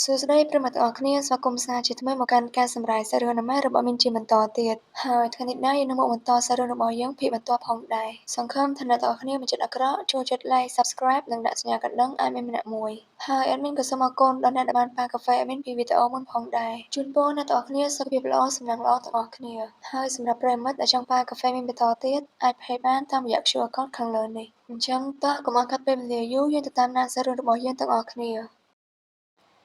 សួស្តីប្រិយមិត្តទាំងអស់គ្នាស្វាគមន៍សាជាថ្មីមកកាន់ការសម្រាយសាច់រឿងអនិមេរបស់មីនជាបន្តទៀតហើយថ្ងៃនេះដែរយើងនឹងមកបន្តសាច់រឿងរបស់យើងភាគបន្ទាប់ផងដែរសង្ឃឹមថាអ្នកទាំងអស់គ្នាមិនចិត្តអាក្រក់ចូលចិត្ត Like Subscribe និងដាក់សញ្ញាកណ្ដឹង admin ម្នាក់មួយហើយ admin ក៏សូមអរគុណដល់អ្នកដែលបានប៉ាកាហ្វេ admin ពីវីដេអូមុនផងដែរជូនពរអ្នកទាំងអស់គ្នាសុខភាពល្អសំណាងល្អទាំងអស់គ្នាហើយសម្រាប់ប្រិយមិត្តដែលចង់ប៉ាកាហ្វេមីនបន្តទៀតអាច pay បានតាមរយៈ QR code ខាងលើនេះអញ្ចឹងតោះកុំឲ្យខាត់ពេលវេលាយូរយើងទៅតាមដានសាច់រឿងរបស់យើងទាំងអស់គ្ន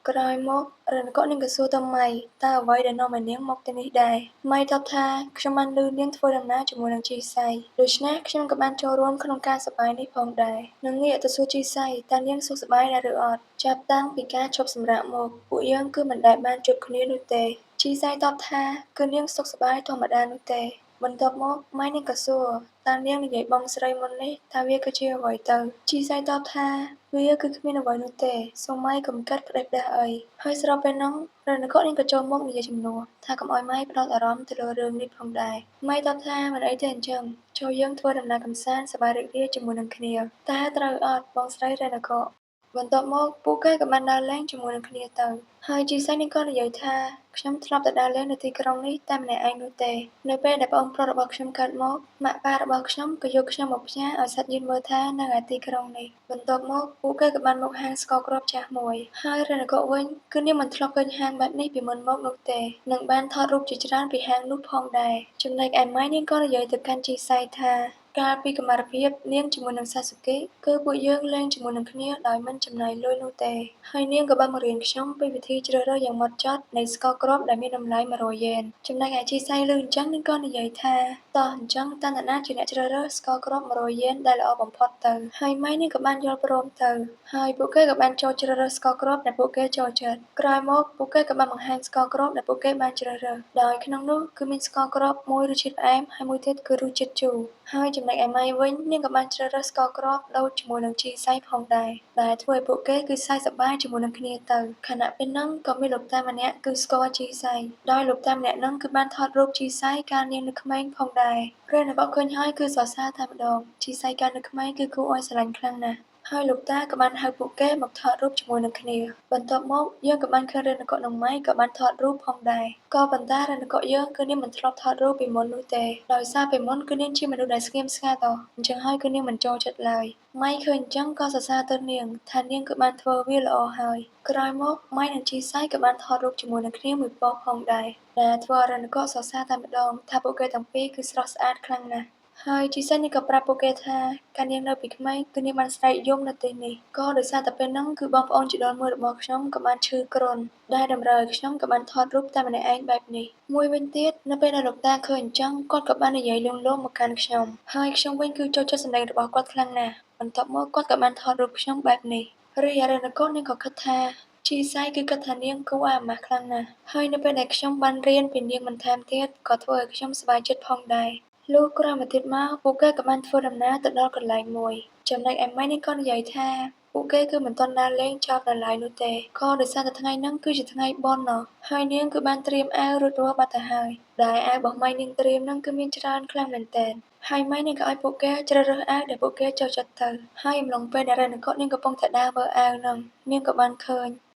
ាក្រោយមករណកនាងក៏សួរទៅម៉ៃតើអ្វីដែលនាំឲ្យនាងមកទីនេះដែរម៉ៃតបថាខ្ញុំបានឮនាងធ្វើដំណើរជាមួយនឹងជីសៃដូច្នេះខ្ញុំក៏បានចូលរួមក្នុងការសប្បាយនេះផងដែរនឹងងាកទៅសួរជីសៃតើនាងសុខសប្បាយដែរឬអត់ចាប់តាំងពីការឈប់សម្រាកមកពួកយើងគឺមិនដែលបានជួបគ្នានោះទេជីសៃតបថាគឺនាងសុខសប្បាយធម្មតានោះទេបន្ទាប់មកម៉ែនាងក៏សួរតើនាងនិយាយបងស្រីមុននេះថាវាគឺជាអ្វីទៅជីសៃតបថាវាគឺគ្មានអ្វីនោះទេសូមម៉ៃកុំកាត់ផ្ដេសផ្ដាសអីហើយស្របពេលនោះរណកនាងក៏ចូលមកនិយាយជំនួសថាកុំឲ្យម៉ៃផ្ដោតអារម្មណ៍ទៅលើរឿងនេះផងដែរម៉ៃតបថាមិនអីទេអញ្ចឹងចូលយើងធ្វើដំណើរកម្សាន្តសប្បាយរីករាយជាមួយនឹងគ្នាតើត្រូវអត់បងស្រីរណកបន្ទាប់មកពួកគេក៏បានដើរលេងជាមួយនឹងគ្នាទៅហើយជីសៃនាងក៏និយាយថាខ្ញុំធ្លាប់តែដើរលេងនៅទីក្រុងនេះតែម្នាក់ឯងនោះទេនៅពេលដែលប្អូនប្រុសរបស់ខ្ញុំកើតមកម៉ាក់ប៉ារបស់ខ្ញុំក៏យកខ្ញុំមកផ្ញើឲ្យសាច់ញាតិមើលថានៅឯទីក្រុងនេះបន្ទាប់មកពួកគេក៏បានមកហាងស្ករគ្រាប់ចាស់មួយហើយរណកវិញគឺនាងមិនធ្លាប់ឃើញហាងបែបនេះពីមុនមកនោះទេនិងបានថតរូបជាច្រើនពីហាងនោះផងដែរចំណែកឯម៉ៃនាងក៏និយាយទៅកាន់ជីសៃថាកាលពីកុមារភាពនាងជាមួយនឹងសាស៊ូគីគឺពួកយើងលេងជាមួយនឹងគ្នាដោយមិនចំណាយលុយនោះទេហើយនាងក៏បានបង្រៀនខ្ញុំពីវិធីជ្រើសរើសយ៉ាងហ្មត់ចត់នៃស្ករគ្រាប់ដែលមានតម្លៃ100យេនចំណែកឯជីសៃលឺអញ្ចឹងនាងក៏និយាយថាតោះអញ្ចឹងតាណាជាអ្នកជ្រើសរើសស្ករគ្រាប់100យេនដែលល្អបំផុតទៅហើយម៉ៃនាងក៏បានយល់ព្រមទៅហើយពួកគេក៏បានចូលជ្រើសរើសស្ករគ្រាប់ដែលពួកគេចូលចិត្តក្រោយមកពួកគេក៏បានបង្ហាញស្ករគ្រាប់ដែលពួកគេបានជ្រើសរើសដោយក្នុងនោះគឺមានស្ករគ្រាប់មួយរសជាតិផ្អែមហើយមួយទៀតគឺរសជាតិជូរហើយចំណែកឯម៉ៃវិញនាងក៏បានជ្រើសរើសស្ករគ្រាប់ដូចជាមួយនឹងជីសៃផងដែរដែលធ្វើឲ្យពួកគេគឺសើចសប្បាយជាមួយនឹងគ្នាទៅខណៈពេលហ្នឹងក៏មានលោកតាម្នាក់គឺស្គាល់ជីសៃដោយលោកតាម្នាក់ហ្នឹងគឺបានថតរូបជីសៃកាលនាងនៅក្មេងផងដែររណកឃើញហើយគឺសរសើរតែម្ដងជីសៃកាលនៅក្មេងគឺគួរឲ្យស្រឡាញ់ខ្លាំងណាស់ហើយលោកតាក៏បានហៅពួកគេមកថតរូបជាមួយនឹងគ្នាបន្ទាប់មកយើងក៏បានឃើញរណកនិងម៉ៃក៏បានថតរូបផងដែរក៏ប៉ុន្តែរណកយើងគឺនាងមិនធ្លាប់ថតរូបពីមុននោះទេដោយសារពីមុនគឺនាងជាមនុស្សដែលស្ងៀមស្ងាត់អញ្ចឹងហើយគឺនាងមិនចូលចិត្តឡើយម៉ៃឃើញអញ្ចឹងក៏សរសើរទៅនាងថានាងគឺបានធ្វើវាល្អហើយក្រោយមកម៉ៃនិងជីសៃក៏បានថតរូបជាមួយនឹងគ្នាមួយប៉ុស្តិ៍ផងដែរដែលធ្វើឲ្យរណកសរសើរតែម្ដងថាពួកគេទាំងពីរគឺស្រស់ស្អាតខ្លាំងណាស់ហើយជីសៃនេះក៏ប្រាប់ពួកគេថាកាលនាងនៅពីក្មេងគឺនាងបានស្រែកយំនៅទីនេះក៏ដោយសារតែពេលហ្នឹងគឺបងប្អូនជីដូនមួយរបស់ខ្ញុំក៏បានឈឺគ្រុនដែលតម្រូវឲ្យខ្ញុំក៏បានថតរូបតែម្នាក់ឯងបែបនេះមួយវិញទៀតនៅពេលដែលលោកតាឃើញអញ្ចឹងគាត់ក៏បាននិយាយលួងលោមមកកាន់ខ្ញុំហើយខ្ញុំវិញគឺចូលចិត្តសម្លេងរបស់គាត់ខ្លាំងណាស់បន្ទាប់មកគាត់ក៏បានថតរូបខ្ញុំបែបនេះរីឯរណកនាងក៏គិតថាជីសៃគឺគិតថានាងគួរឲ្យអាម៉ាស់ខ្លាំងណាស់ហើយនៅពេលដែលខ្ញុំបានរៀនពីនាងបន្ថែមទៀតក៏ធ្វើឲ្យខ្ញុំសប្បាយចិត្តផងដែរលុះក្រោយមកទៀតមកពួកគេក៏បានធ្វើដំណើរទៅដល់កន្លែងមួយចំណែកឯម៉ៃនាងក៏និយាយថាពួកគេគឺមិនទាន់ដើរលេងចប់នៅឡើយនោះទេក៏ដោយសារតែថ្ងៃហ្នឹងគឺជាថ្ងៃបុណ្យណោះហើយនាងគឺបានត្រៀមអាវរួចរាល់បាត់ទៅហើយដែលអាវរបស់ម៉ៃនាងត្រៀមហ្នឹងគឺមានច្រើនខ្លាំងមែនទែនហើយម៉ៃនាងក៏ឲ្យពួកគេជ្រើសរើសអាវដែលពួកគេចូលចិត្តទៅហើយអំឡុងពេលដែលរណកនាងកំពុងតែដើរមើលអាវហ្នឹងនាងក៏បានឃើញ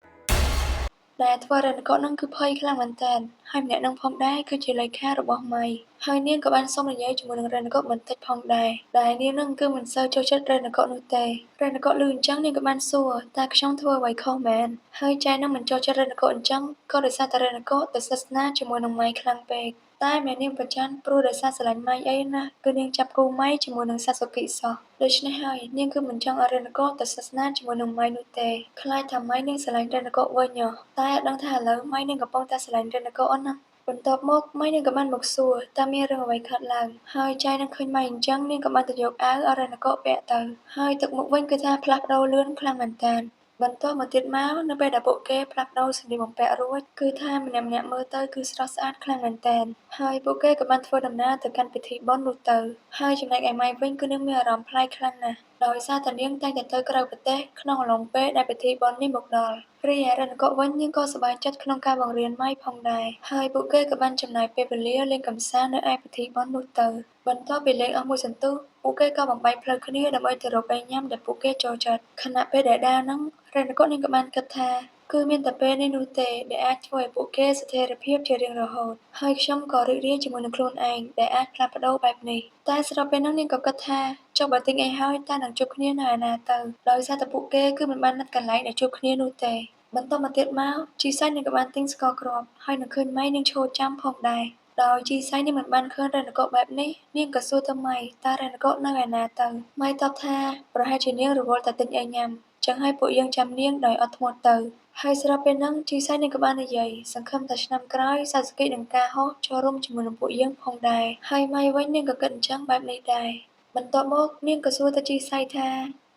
ដែលធ្វើរណកនឹងគឺភ័យខ្លាំងមែនទែនហើយម្នាក់នឹងផងដែរគឺជាលេខារបស់ម៉ៃហើយនាងក៏បានសុំនិយាយជាមួយនឹងរណកបន្តិចផងដែរដែលនាងនឹងគឺមិនសូវចូលចិត្តរណកនោះទេរណកឮអញ្ចឹងនាងក៏បានសួរតើខ្ញុំធ្វើអ្វីខុសមែនហើយចែនឹងមិនចូលចិត្តរណកអញ្ចឹងក៏ដោយសារតែរណកទៅស្និទ្ធស្នាលជាមួយនឹងម៉ៃខ្លាំងពេកតែម៉ែនាងប្រច័ណ្ឌព្រោះដោយសារស្រឡាញ់ម៉ៃអីណាគឺនាងចាប់គូម៉ៃជាមួយនឹងសាស៊ូគីសោះដូច្នេះហើយនាងគឺមិនចង់ឲ្យរណកទៅស្និទ្ធស្នាលជាមួយនឹងម៉ៃនោះទេខ្លាចថាម៉ៃនាងស្រឡាញ់រណកវិញតែអត់ដឹងថាឥឡូវម៉ៃនាងកំពុងតែស្រឡាញ់រណកអត់ណាបន្ទាប់មកម៉ៃនាងក៏បានមកសួរតើមានរឿងអ្វីកើតឡើងហើយចែនឹងឃើញម៉ៃអញ្ចឹងនាងក៏បានទៅយកអាវឲ្យរណកពាក់ទៅហើយទឹកមុខវិញគឺថាផ្លាស់ប្ដូរលឿនខ្លាំងមែនទែនបន្ទាប់មកទៀតមកនៅពេលដែលពួកគេផ្លាស់ប្ដូរសម្លៀកបំពាក់រួចគឺថាម្នាក់ៗមើលទៅគឺស្រស់ស្អាតខ្លាំងមែនទែនហើយពួកគេក៏បានធ្វើដំណើរទៅកាន់ពិធីបុណ្យនោះទៅហើយចំណែកឯម៉ៃវិញគឺនាងមានអារម្មណ៍ប្លែកខ្លាំងណាស់ដោយសារតែនាងតែងតែទៅក្រៅប្រទេសក្នុងអំឡុងពេលដែលពិធីបុណ្យនេះមកដល់រីឯរណកវិញនាងក៏សប្បាយចិត្តក្នុងការបង្រៀនម៉ៃផងដែរហើយពួកគេក៏បានចំណាយពេលវេលាលេងកម្សាន្តនៅឯពិធីបុណ្យនោះទៅបន្ទាប់ពីលេងអស់មួយសន្ទុះពួកគេក៏បំបែកផ្លូវគ្នាដើម្បីទៅរកអីញ៉ាំដែលពួកគេចូលចិត្តខណៈពេលដែលដើរហ្នឹងរណកនាងក៏បានគិតថា គឺមានតែពេលនេះនោះទេដែលអាចធ្វើឲ្យពួកគេស្ថិរភាពជារៀងរហូត ហើយខ្ញុំក៏រីករាយជាមួយនឹងខ្លួនឯងដែលអាចផ្លាស់ប្ដូរបែបនេះ។ តែស្របពេលហ្នឹងនាងក៏គិតថាចុះបើទិញអីហើយតើនឹងជួបគ្នានៅឯណាទៅ ដោយសារតែពួកគេគឺមិនបានណាត់កន្លែងដែលជួបគ្នានោះទេ។ បន្តមកទៀតមក ជីសៃនាងក៏បានទិញស្ករគ្រាប់ ហើយនឹងឃើញម៉ៃនាងឈរចាំផងដែរ។ ដោយជីសៃនាងមិនបានឃើញរណកបែបនេះ នាងក៏សួរទៅម៉ៃតើរណកនៅឯណាទៅ។ ម៉ៃតបថាប្រហែលជានាងរវល់តែទិញអីញ៉ាំ ចឹងហើយពួកយើងចាំនាងដោយអត់ធ្មត់ទៅ។ ហើយស្របពេលហ្នឹងជីសៃនាងក៏បាននិយាយសង្ឃឹមថាឆ្នាំក្រោយសាស៊ូគីនឹងការហោះចូលរួមជាមួយនឹងពួកយើងផងដែរ ហើយម៉ៃវិញនាងក៏គិតអញ្ចឹងបែបនេះដែរ។ បន្ទាប់មកនាងក៏សួរទៅជីសៃថា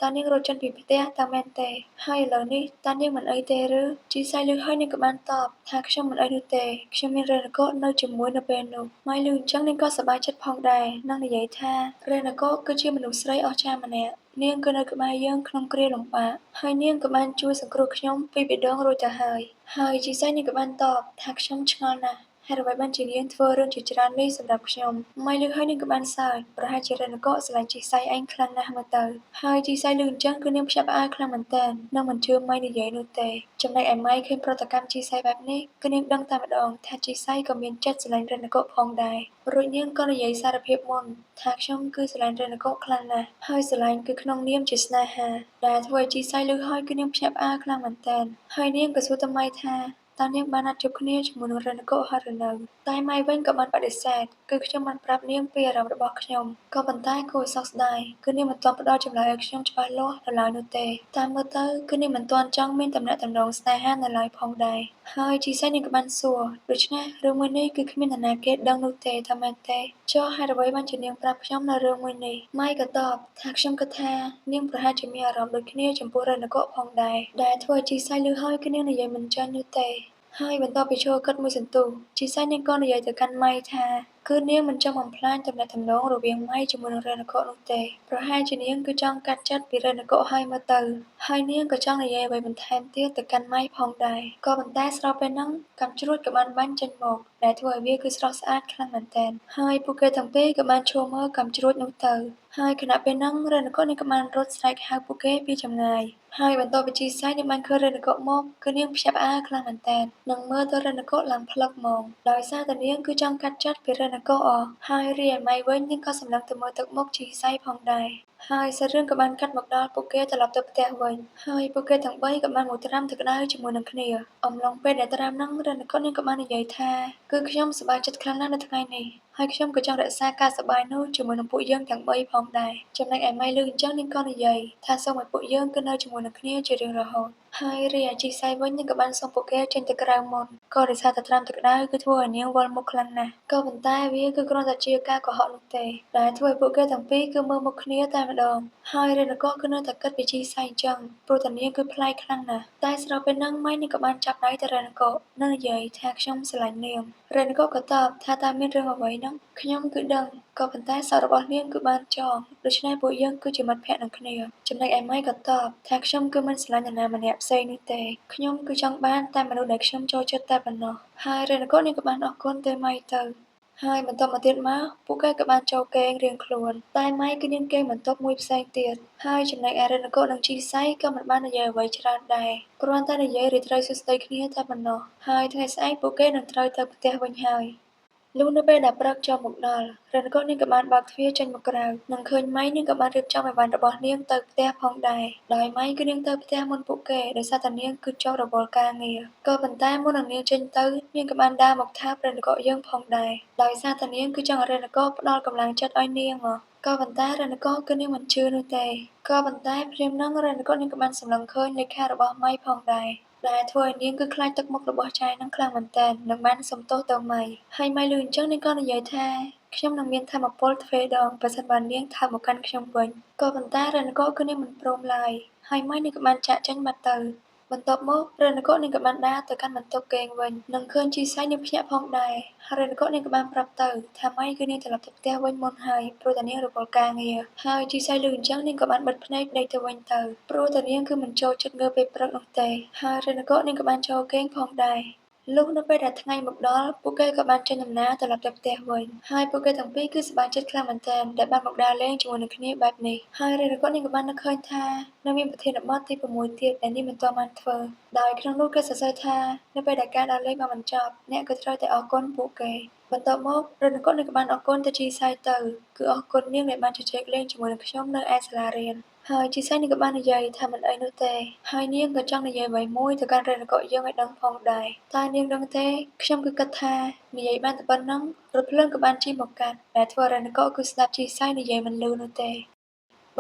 តើនាងរត់ចេញពីផ្ទះតើមែនទេ ហើយឥឡូវនេះតើនាងមិនអីទេឬ? ជីសៃឮហើយនាងក៏បានតបថាខ្ញុំមិនអីនោះទេ ខ្ញុំមានរេណកូនៅជាមួយនៅពេលនោះ។ ម៉ៃឮអញ្ចឹងនាងក៏សប្បាយចិត្តផងដែរ និងនិយាយថារេណកូគឺជាមនុស្សស្រីអស្ចារ្យម្នាក់ នាងក៏នៅក្បែរយើងក្នុងគ្រាលំបាក ហើយនាងក៏បានជួយសង្គ្រោះខ្ញុំពីបេះដូងរួចទៅហើយ។ ហើយជីសៃនាងក៏បានតបថាខ្ញុំឆ្ងល់ណាស់ ហេតុអ្វីបានជានាងធ្វើរឿងជាច្រើននេះសម្រាប់ខ្ញុំ។ ម៉ៃឮហើយនាងក៏បានសើច ប្រហែលជារណកស្រឡាញ់ជីសៃឯងខ្លាំងណាស់មើលទៅ។ ហើយជីសៃឮអញ្ចឹងគឺនាងភ្ញាក់ផ្អើលខ្លាំងមែនទែន និងមិនជឿម៉ៃនិយាយនោះទេ។ ចំណែកឯម៉ៃឃើញប្រតិកម្មជីសៃបែបនេះ គឺនាងដឹងតែម្ដងថាជីសៃក៏មានចិត្តស្រឡាញ់រណកផងដែរ។ រួចនាងក៏និយាយសារភាពមុនថាខ្ញុំគឺស្រឡាញ់រណកខ្លាំងណាស់ ហើយស្រឡាញ់គឺក្នុងនាមជាស្នេហា ដែលធ្វើឲ្យជីសៃឮហើយគឺនាងភ្ញាក់ផ្អើលខ្លាំងមែនទែន ហើយនាងក៏សួរទៅម៉ៃថាតើនាងបានណាត់ជួបគ្នាជាមួយនឹងរណកហើយឬនៅ? តែម៉ៃវិញក៏បានបដិសេធ គឺខ្ញុំបានប្រាប់នាងពីអារម្មណ៍របស់ខ្ញុំ ក៏ប៉ុន្តែគួរឲ្យសោកស្ដាយ គឺនាងមិនទាន់ផ្ដល់ចម្លើយឲ្យខ្ញុំច្បាស់លាស់នៅឡើយនោះទេ។ តាមមើលទៅគឺនាងមិនទាន់ចង់មានទំនាក់ទំនងស្នេហានៅឡើយផងដែរ។ ហើយជីសៃនាងក៏បានសួរ ដូច្នេះរឿងមួយនេះគឺគ្មាននរណាគេដឹងនោះទេតើមែនទេ? ចុះហេតុអ្វីបានជានាងប្រាប់ខ្ញុំនៅរឿងមួយនេះ? ម៉ៃក៏តបថាខ្ញុំគិតថានាងប្រហែលជាមានអារម្មណ៍ដូចគ្នាចំពោះរណកផងដែរ ដែលធ្វើឲ្យជីសៃឮហើយគឺនាងនិយាយមិនចេញនោះទេ។ ហើយបន្ទាប់ពីចូលគិតមួយសន្ទុះ ជីសៃនាងក៏និយាយទៅកាន់ម៉ៃថាគឺនាងមិនចង់បំផ្លាញទំនាក់ទំនងរវាងម៉ៃជាមួយនឹងរណកនោះទេ ប្រហែលជានាងគឺចង់កាត់ចិត្តពីរណកហើយមើលទៅ ហើយនាងក៏ចង់និយាយអ្វីបន្ថែមទៀតទៅកាន់ម៉ៃផងដែរ ក៏ប៉ុន្តែស្របពេលហ្នឹងកាំជ្រួចក៏បានបាញ់ចេញមក ដែលធ្វើឲ្យវាគឺស្រស់ស្អាតខ្លាំងមែនទែន ហើយពួកគេទាំងពីរក៏បានឈរមើលកាំជ្រួចនោះទៅ។ ហើយខណៈពេលហ្នឹងរណកនាងក៏បានរត់ស្រែកហៅពួកគេពីចម្ងាយ ហើយបន្ទាប់ពីជីសៃនាងបានឃើញរណកមក គឺនាងភ្ញាក់ផ្អើលខ្លាំងមែនទែន និងមើលទៅរណកឡើងផ្លឹកហ្មង ដោយសារតែនាងគឺចង់កាត់ចិត្តពីរណកអស់។ ហើយរីឯម៉ៃវិញនាងក៏សម្លឹងទៅមើលទឹកមុខជីសៃផងដែរ។ ហើយសាច់រឿងក៏បានកាត់មកដល់ពួកគេត្រឡប់ទៅផ្ទះវិញ ហើយពួកគេទាំងបីក៏បានមកត្រាំទឹកក្តៅជាមួយនឹងគ្នា។ អំឡុងពេលដែលត្រាំហ្នឹងរណកនាងក៏បាននិយាយថាគឺខ្ញុំសប្បាយចិត្តខ្លាំងណាស់នៅថ្ងៃនេះ ហើយខ្ញុំក៏ចង់រក្សាការសប្បាយនោះជាមួយនឹងពួកយើងទាំងបីផងដែរ។ ចំណែកឯម៉ៃឮអញ្ចឹងនាងក៏និយាយថាសូមឲ្យពួកយើងគឺនៅជាមួយនឹងគ្នាជារៀងរហូត។ ហើយរីឯជីសៃវិញនាងក៏បានសុំពួកគេចេញទៅក្រៅមុន ក៏ដោយសារតែត្រាំទឹកក្តៅគឺធ្វើឲ្យនាងវិលមុខខ្លាំងណាស់ ក៏ប៉ុន្តែវាគឺគ្រាន់តែជាការកុហកនោះទេ ដែលធ្វើឲ្យពួកគេទាំងពីរគឺមើលមុខគ្នាតែម្ដង។ ហើយរណកគឺនៅតែគិតពីជីសៃអញ្ចឹង ព្រោះតែនាងគឺប្លែកខ្លាំងណាស់។ តែស្របពេលហ្នឹងម៉ៃនាងក៏បានចាប់ដៃទៅរណក និងនិយាយថាខ្ញុំស្រឡាញ់នាង។ រណកក៏តបថាតើមានរឿងអ្វីហ្នឹង? ខ្ញុំគឺដឹង ក៏ប៉ុន្តែសក់របស់នាងគឺបានចង ដូច្នេះពួកយើងគឺជាមិត្តភក្តិនឹងគ្នា។ ចំណែកឯម៉ៃក៏តបថាខ្ញុំគឺមិនស្រឡាញ់នរណាម្នាក់ផ្សេងនោះទេ ខ្ញុំគឺចង់បានតែមនុស្សដែលខ្ញុំចូលចិត្តតែប៉ុណ្ណោះ។ ហើយរណកនាងក៏បានអរគុណទៅម៉ៃទៅ។ ហើយបន្តមកទៀតមកពួកគេក៏បានចូលគេងរៀងខ្លួន តែម៉ៃគឺនាងគេងបន្ទប់មួយផ្សេងទៀត ហើយចំណែកឯរណកនិងជីសៃក៏មិនបាននិយាយអ្វីច្រើនដែរ គ្រាន់តែនិយាយរាត្រីសួស្តីគ្នាតែប៉ុណ្ណោះ។ ហើយថ្ងៃស្អែកពួកគេនឹងត្រូវទៅផ្ទះវិញហើយ។ លុះនៅពេលដែលព្រឹកចូលមកដល់ រណកនាងក៏បានបើកទ្វារចេញមកក្រៅ និងឃើញម៉ៃនាងក៏បានរៀបចំអីវ៉ាន់របស់នាងទៅផ្ទះផងដែរ ដោយម៉ៃគឺនាងទៅផ្ទះមុនពួកគេ ដោយសារតែនាងគឺជាប់រវល់ការងារ ក៏ប៉ុន្តែមុននឹងនាងចេញទៅ នាងក៏បានដើរមកថើបរណកយើងផងដែរ ដោយសារតែនាងគឺចង់ឲ្យរណកផ្ដល់កម្លាំងចិត្តឲ្យនាង ក៏ប៉ុន្តែរណកគឺនាងមិនជឿនោះទេ ក៏ប៉ុន្តែភ្លាមហ្នឹងរណកនាងក៏បានសម្លឹងឃើញលេខារបស់ម៉ៃផងដែរ ដែលធ្វើឲ្យនាងគឺខ្លាចទឹកមុខរបស់ចែនឹងខ្លាំងមែនទែន និងបានសុំទោសទៅម៉ៃ។ ហើយម៉ៃឮអញ្ចឹងនាងក៏និយាយថាខ្ញុំនឹងមានថាមពលទ្វេដងប្រសិនបើនាងថើបមកកាន់ខ្ញុំវិញ ក៏ប៉ុន្តែរណកគឺនាងមិនព្រមឡើយ ហើយម៉ៃនាងក៏បានចាកចេញបាត់ទៅ។ បន្ទាប់មករណកនាងក៏បានដើរទៅកាន់បន្ទប់គេងវិញ និងឃើញជីសៃនាងភ្ញាក់ផងដែរ ហើយរណកនាងក៏បានប្រាប់ទៅថាម៉ៃគឺនាងត្រឡប់ទៅផ្ទះវិញមុនហើយ ព្រោះតែនាងរវល់ការងារ។ ហើយជីសៃឮអញ្ចឹងនាងក៏បានបិទភ្នែកដេកទៅវិញទៅ ព្រោះតែនាងគឺមិនចូលចិត្តងើបពេលព្រឹកនោះទេ។ ហើយរណកនាងក៏បានចូលគេងផងដែរ។ លុះនៅពេលដែលថ្ងៃមកដល់ពួកគេក៏បានចេញដំណើរត្រឡប់ទៅផ្ទះវិញហើយពួកគេទាំងពីរគឺសប្បាយចិត្តខ្លាំងមែនទែនដែលបានមកដើរលេងជាមួយនឹងគ្នាបែបនេះហើយរេនុកនាងក៏បាននឹកឃើញថានៅមានប្រធានបទទី6ទៀតដែលនាងមិនទាន់បានធ្វើដោយក្នុងនោះគេសរសេរថានៅពេលដែលការដើរលេងបានបញ្ចប់អ្នកក៏ត្រូវតែអរគុណពួកគេបន្ទាប់មករេនុកនាងក៏បានអរគុណទៅជីសៃទៅគឺអរគុណនាងដែលបានជជែកលេងជាមួយនឹងខ្ញុំនៅឯសាលារៀនហើយជីសៃនាងក៏បាននិយាយថាមិនអីនោះទេហើយនាងក៏ចង់និយាយអ្វីមួយទៅកាន់រេនុកយើងឲ្យដឹងផងដែរតែនាងដឹងទេខ្ញុំគឺគិតថានិយាយបានតែប៉ុណ្ណឹងរថភ្លើងក៏បានជិះមកកាត់ដែលធ្វើរេនុកគឺស្ដាប់ជីសៃនិយាយមិនឮនោះទេ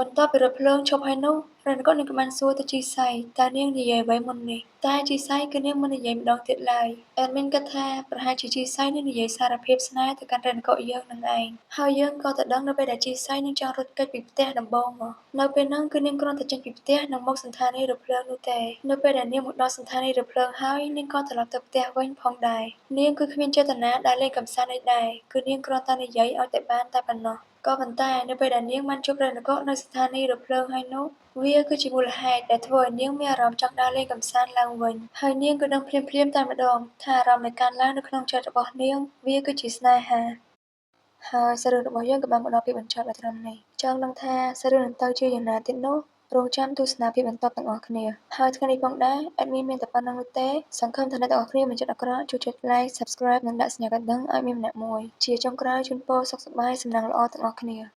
បន្ទាប់ពីរថភ្លើងឈប់ហើយនោះរេនុកនាងក៏បានសួរទៅជីសៃតើនាងនិយាយអ្វីមុននេះតែជីសៃគឺនាងមិននិយាយម្ដងទៀតឡើយអេដមីនគិតថាប្រហែលជាជីសៃនឹងនិយាយសារភាពស្នេហ៍ទៅកាន់រេនុកយើងនឹងឯងហើយយើងក៏ទៅដឹងនៅពេលដែលជីសៃនឹងចង់រត់គេចពីផ្ទះដំបូងមកនៅពេលហ្នឹងគឺនាងគ្រាន់តែចេញពីផ្ទះនិងមកសណ្ឋានីរថភ្លើងនោះទេនៅពេលដែលនាងមកដល់សណ្ឋានីរថភ្លើងហើយនាងក៏ត្រឡប់ទៅផ្ទះវិញផងដែរនាងគឺគ្មានចេតនាដើរលេងកម្សាន្តអីដែរគឺនាងគ្រាន់តែនិយាយឲ្យតែបានតែប៉ុណ្ណោះក៏ប៉ុន្តែនៅពេលដែលនាងបានជួបរេនុកនៅស្ថានីយ៍រថភ្លើងហើយនោះវាគឺជាមូលហេតុដែលធ្វើឲ្យនាងមានអារម្មណ៍ចង់ដើរលេងកម្សាន្តឡើងវិញហើយនាងក៏ដឹងភ្លាមៗតែម្ដងថាអារម្មណ៍ដែលកើតឡើងនៅក្នុងចិត្តរបស់នាងវាគឺជាស្នេហាហើយសាច់រឿងរបស់យើងក៏បានមកដល់ទីបញ្ចប់ដល់ត្រឹមនេះចង់ដឹងថាសាច់រឿងនឹងទៅជាយ៉ាងណាទៀតនោះរងចាំទស្សនាភាពបន្តទាំងអស់គ្នាហើយថ្ងៃនេះផងដែរ admin មានតែប៉ុណ្ណឹងនោះទេសង្ឃឹមថាអ្នកទាំងអស់គ្នាមិនចិត្តអាក្រក់ជួយចុច like Subscribe និងដាក់សញ្ញាកណ្ដឹងឲ្យមានម្នាក់មួយជាចុងក្រោយជូនពរសុខសប្បាយសំណាងល្អទាំងអស់គ្នា។